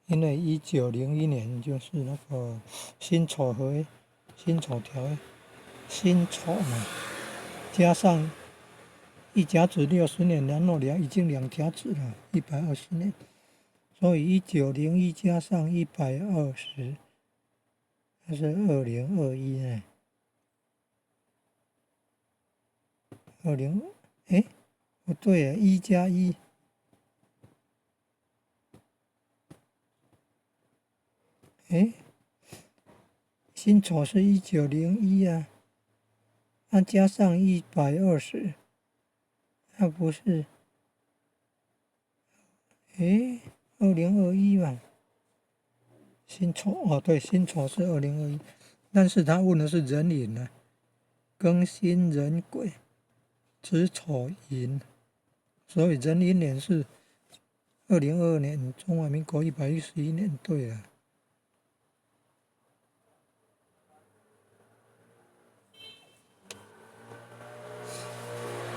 因為一九零一年就是那個辛丑合辛丑條約，辛丑嘛，加上一甲子60年，然後兩已經兩甲子了，120年，所以一九零一加上一百二十，那是二零二一呢。二零，哎，不對啊，一加一，哎，辛丑是一九零一啊，那加上一百二十，那不是，哎，二零二一嘛，辛丑哦，對，辛丑是二零二一，但是他問的是壬寅呢，庚辛壬癸。子丑寅，所以壬寅年是2022年，中華民國111年，對了。